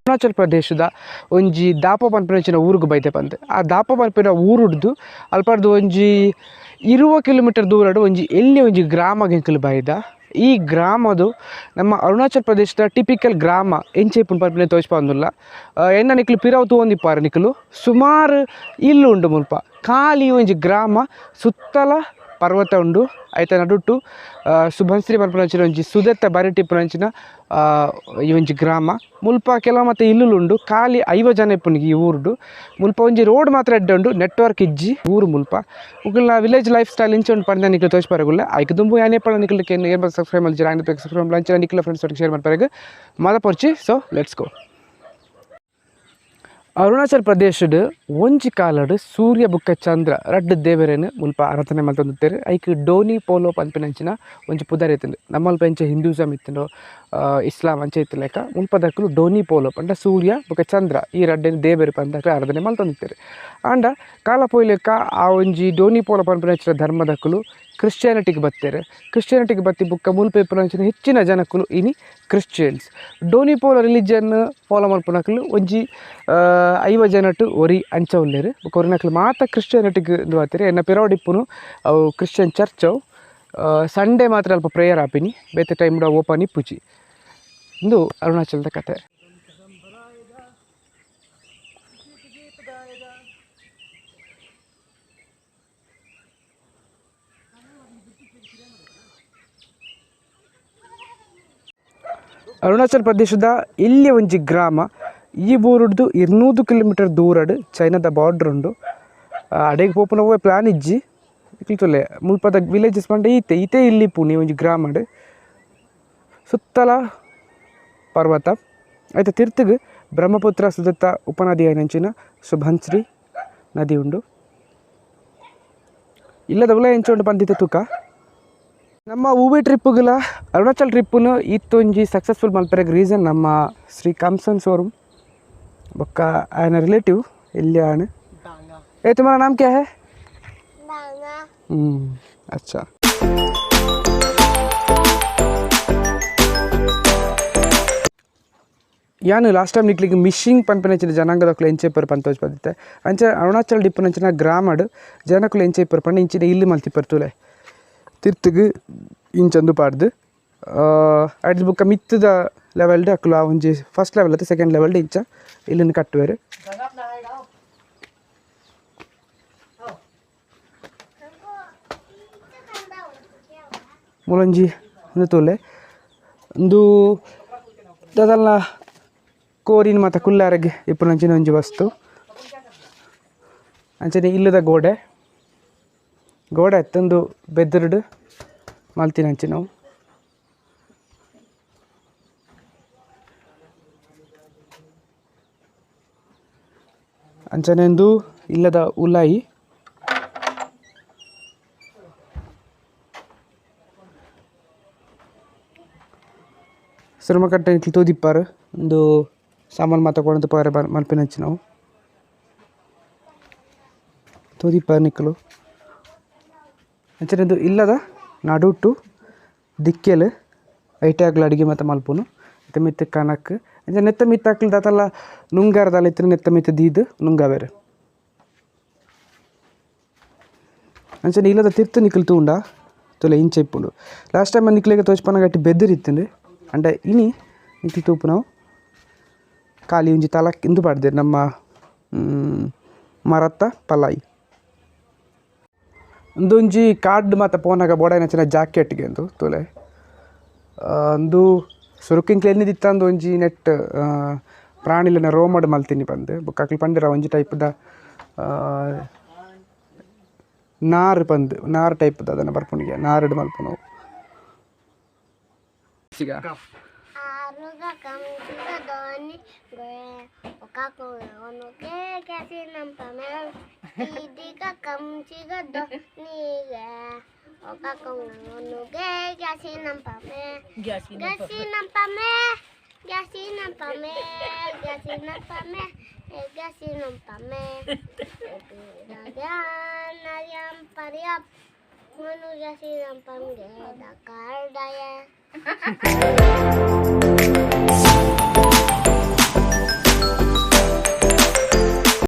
ಅರುಣಾಚಲ್ ಪ್ರದೇಶದ ಒಂಜಿ ದಾಪ ಪನ್ಪಿನ ಊರುಗು ಬೈತೆ ಪಂತೆ. ಆ ದಾಪ ಪನ್ಪಿನ ಊರುಡ್ದು ಅಲ್ಪರ್ದು ಒಂಜಿ 20 ಕಿಲೋಮೀಟರ್ ದೂರಡು ಒಂಜಿ ಎಲ್ಲಿ ಒಂಜಿ ಗ್ರಾಮ ಗೆಂಕಲು ಬೈದ. ಈ ಗ್ರಾಮದು ನಮ್ಮ ಅರುಣಾಚಲ್ ಪ್ರದೇಶದ ಟಿಪಿಕಲ್ ಗ್ರಾಮ ಎಂಚೆ ಪನ್ಪಿನ ತೋಜ್ಪಂದುಲ್ಲ. ಎನ್ನ ನಿಕ್ಲು ಪಿರವು ತೂವೊಂದಿಪ್ಪಾರು ನಿಕ್ಲು ಸುಮಾರು ಇಲ್ಲು ಉಂಡು ಮುಲ್ಪ. ಖಾಲಿ ಒಂಜಿ ಗ್ರಾಮ, ಸುತ್ತಲ ಪರ್ವತ ಉಂಡು. ಐತ ನಡುಟ್ಟು ಸುಭನ್ಶ್ರೀ ಪನ್ಪಿನಂಚಿನ ಒಂಜಿ ಸುದೆತ್ತ ಬರಿಟಿಪ್ಪುನಂಚಿನ ಈ ಒಂಜಿ ಗ್ರಾಮ. ಮುಲ್ಪ ಕೆಲವು ಮತ್ತೆ ಇಲ್ಲುಲು ಉಂಡು. ಖಾಲಿ 50 ಜನ ಇಪ್ಪುನಿಗೆ ಈ ಊರುಡು. ಮುಲ್ಪ ಒಂಜಿ ರೋಡ್ ಮಾತ್ರ ಎಡ್ಡೆ ಉಂಡು, ನೆಟ್ವರ್ಕ್ ಇಜ್ಜಿ ಊರು ಮುಲ್ಪ. ಮುಕಲ್ನ ವಿಲೇಜ್ ಲೈಫ್ ಸ್ಟೈಲ್ ಇಂಚ ಉಂಡು ಪಂಡ ನಿಕ್ಲು ತೋಜ್ಪರಗುಲ್ಲ. ಐಕ್ ದುಂಬು ಯಾನೇ ಪಂಡ ನಿಕ್ಲು ಏನ್ ಸಬ್ಸ್ಕ್ರೈಬ್ ಮಲ್ಜಿರ ಆಯ್ನ ಸಬ್ಸ್ಕ್ರೈಬ್ ಮಲ್ಪು, ನಿಕ್ಲ ಫ್ರೆಂಡ್ಸ್ ಒಟ್ಟಿಗೆ ಶೇರ್ ಮಲ್ಪರೆಗ್ ಮದ ಪೊರ್ಚಿ. So let's go. Arunachal ಪ್ರದೇಶಡ್ ಒಂಜಿ ಕಾಲಡ್ ಸೂರ್ಯ ಬುಕ್ಕ ಚಂದ್ರ ರಡ್ಡ್ ದೇವರೇನು ಮುಲ್ಪ ಆರಾಧನೆ ಮಲ್ತೊಂದಿತ್ತೆರ್. ಐಕ್ ಡೋನಿ ಪೋಲೋ ಪನ್ಪಿನಂಚಿನ ಒಂಜಿ ಪುದರ್ ಇತ್ತುಂಡು. ನಮ್ಮಲ್ಪ ಎಂಚ ಹಿಂದೂಸಮ್ ಇತ್ತುಂಡು, ಇಸ್ಲಾಂ ಅಂಚ ಇತ್ತಿಲೆಕ ಮುಲ್ಪದಕುಲು ಡೋನಿ ಪೋಲೋ ಪಂಡ ಸೂರ್ಯ ಬುಕ್ಕ ಚಂದ್ರ ಈ ರಡ್ಡೆನ್ ದೇವೆರ್ ಪಂದ್ ಆರಾಧನೆ ಮಲ್ತೊಂದಿತ್ತೆರ್. ಆಂಡ ಕಾಲ ಪೋಯಿಲೆಕ್ಕ ಆ ಒಂಜಿ ಡೋನಿ ಪೋಲೋ ಪನ್ಪಿನಂಚಿನ ಧರ್ಮದಕುಲು ಕ್ರಿಶ್ಚಿಯಾನಿಟಿಗೆ ಬತ್ತೆರ್. ಕ್ರಿಶ್ಚಿಯಾನಿಟಿಗೆ ಬತ್ತಿ ಬುಕ್ಕ ಮುಲ್ಪ ಇಪ್ಪುನಂಚಿನ ಹೆಚ್ಚಿನ ಜನಕುಲು ಇನಿ Christians. Donyi Polo religion follow ಮಲ್ಪುನಕುಲು ಒಂಜಿ 50 ಜನಟ್ ಒರಿ ಅಂಚ ಉಲ್ಲೆರ್. ಬೊಕ್ಕ ಒರಿನಕುಲು ಮಾತ ಕ್ರಿಶ್ಚಿಯಾನಿಟಿಗ್ ಉಂದು ಆತೆರ್. ಎನ್ನ ಪಿರವಡಿಪ್ಪುನು ಅವು ಕ್ರಿಶ್ಚಿಯನ್ ಚರ್ಚ್ ಅವು. ಸಂಡೇ ಮಾತ್ರ ಅಲ್ಪ ಪ್ರೇಯರ್ ಆಪಿನಿ, ಬೇತೆ ಟೈಮ್ ಓಪನ್ ಇಪ್ಪುಜಿ. ಇಂದು ಅರುಣಾಚಲದ ಕತೆ. ಅರುಣಾಚಲ್ ಪ್ರದೇಶದ ಇಲ್ಲಿ ಒಂಜಿ ಗ್ರಾಮ. ಈ ಊರುಡ್ದು 200 ಕಿಲೋಮೀಟರ್ ದೂರಡ್ ಚೈನಾದ ಬಾರ್ಡರ್ ಉಂಡು. ಅಡೆಗ್ ಪೋಪುನವೇ ಪ್ಲಾನ್ ಇಜ್ಜಿ. ಇಕ್ಲು ಮುಲ್ಪದ ವಿಲೇಜಸ್ ಪಂಡ ಈತೆ ಈತೆ ಇಲ್ಲಿ ಪುಣಿ ಒಂಜಿ ಗ್ರಾಮಡ್. ಸುತ್ತಲ ಪರ್ವತ. ಐತ ತಿರ್ತುಗ್ ಬ್ರಹ್ಮಪುತ್ರ ಸುದತ್ತ ಉಪನದಿ ಆಯಿನಂಚಿನ ಸುಭನ್ಶ್ರೀ ನದಿ ಉಂಡು. ಇಲ್ಲದ ಉಲ ಎಂಚ ಉಂಡು ಪಂದಿತ್ತೆ ತೂಕ. ನಮ್ಮ ಹೂವೆ ಟ್ರಿಪ್ಪುಗಳ ಅರುಣಾಚಲ್ ಟ್ರಿಪ್ಪುನು ಇತ್ತೊಂಜಿ ಸಕ್ಸಸ್ಫುಲ್ ಮಲ್ಪೆರೆಗ್ ರೀಸನ್ ನಮ್ಮ ಶ್ರೀ ಕಂಸನ್ ಶೋರೂಮ್ ಬೊಕ್ಕ ಆಯನ ರಿಲೇಟಿವ್ ಇಲ್ಲಿ ಆಣ. ए तुम्हारा नाम क्या है? अच्छा. ಯಾನು ಲಾಸ್ಟ್ ಟೈಮ್ ನಿಕ್ಲಿಗೆ ಮಿಷಿಂಗ್ ಪನ್ಪಿನಂಚಿನ ಜನಾಂಗದಕುಲು ಎಂಚೆ ಪಂತ ಪಂತೆ. ಅಂಚ ಅರುಣಾಚಲ್ ಡಿಪ್ಪುನಂಚಿನ ಗ್ರಾಮಡ್ ಜನಕುಲು ಎಂಚೆ ಪಂಡ ಇಂಚಿನ ಇಲ್ಲು ಮಲ್ತಿಪ್ಪರ್ ತೂಲೆ. ತಿರ್ತುಗು ಇಂಚೊಂದು ಪಾಡ್ದು ಅಡ್ದು ಬೊಕ್ಕ ಮಿತ್ತದ ಲೆವೆಲ್ಡ್ ಅಕುಲು ಆ ಒಂಜಿ ಫಸ್ಟ್ ಲೆವೆಲ್ ಅತ್ತೆ ಸೆಕೆಂಡ್ ಲೆವೆಲ್ಡ್ ಇಂಚ ಇಲ್ಲನ್ನು ಕಟ್ಟುವೆರ್. ಮೂಲೊಂಜಿ ಉಂದು ತೂಲೆ ಉಂದು ದಾದಲ್ಲ ಕೋರಿನ ಮಾತ ಕುಲ್ಲಾರೆಗ್ ಇಪ್ಪುನಂಚಿನ ಒಂಜಿ ವಸ್ತು. ಅಂಚನೆ ಇಲ್ಲದ ಗೋಡೆ ಗೋಡೆ ಅತ್ತೊಂದು ಬೆದರ್ಡ್ ಮಲ್ತಿನಂಚಿನವು. ಅಂಚನೆ ಉಂದು ಇಲ್ಲದ ಉಲಾಯಿ. ಸುರಮಕಟ್ಟೆ ಇಟ್ಲು ತೂದಿಪ್ಪಾರು ಉಂದು ಸಾಮಾನು ಮಾತ ಕೊಡೊಂದು ಪೋಯೆರೆ ಮಲ್ಪಿನಂಚಿನವು ತೂದಿಪ್ಪಾರು ನಿಕುಲು. ಅಂಚನೆ ಉಂದು ಇಲ್ಲದ ನಡುಟು ದಿಕ್ಕೆಲ್ ಐಟೆ ಅಡ್ಗೆ ಮಾತ ಮಲ್ಪುನು. ನೆತ್ತ ಮಿತ್ತ್ ಕನಕ್ ಅಂಚ ನೆತ್ತ ಮಿತ್ತ್ ಅಕ್ಲ್ ದಾತಲ ನುಂಗಾರ ದಾಲ ಇತ್ತ್ಂಡ ನೆತ್ತ ಮಿತ್ತ್ ದೀದ್ ನುಂಗಾವೆರ್. ಅಂಚನೆ ಇಲ್ಲದ ತಿರ್ತ್ ನಿಕುಲು ತೂಂಡ ತೂಲೆ ಇಂಚ ಇಪ್ಪುಂಡು. ಲಾಸ್ಟ್ ಟೈಮ್ ನಿಕ್ಲೆಗ್ ತೋಜ್ಪನಗ ಅಟ್ ಬೆದ್ರ್ ಇತ್ತ್ಂಡ್. ಅಂಡ ಇನಿ ನಿಕ್ಲು ತೂಪುನವು ಖಾಲಿ ಒಂಜಿ ತಲಕ್ ಇಂದು ಪಾಡ್ದೆರ್ ನಮ್ಮ ಮರತ್ತ ಪಲಾಯಿ. ಉಂದೊಂಜಿ ಕಾಡ್ ಮಾತ ಪೋನಗ ಬೋಡಾಯಿನಂಚಿನ ಜಾಕೆಟ್ಗೆ ಉಂದು ತೂಲೆ. ಉಂದು ಸುರುಕು ಎಂಕ್ಲೆ ಎನ್ನಿದಿತ್ತಂದು ಒಂಜಿ ನೆಟ್ ಪ್ರಾಣಿಲೆನ ರೋಮಡ್ ಮಲ್ತಿನಿ ಪಂದ್. ಬೊಕ್ಕ ಅಕ್ಲು ಪಂಡೆರ್ ಒಂಜಿ ಟೈಪ್ದ ನಾರ್ ಪಂದ್, ನಾರ್ ಟೈಪ್ ದಾದನ ಬರ್ಪುನಿಗೆ ನಾರ್ಡ್ ಮಲ್ಪುನವು.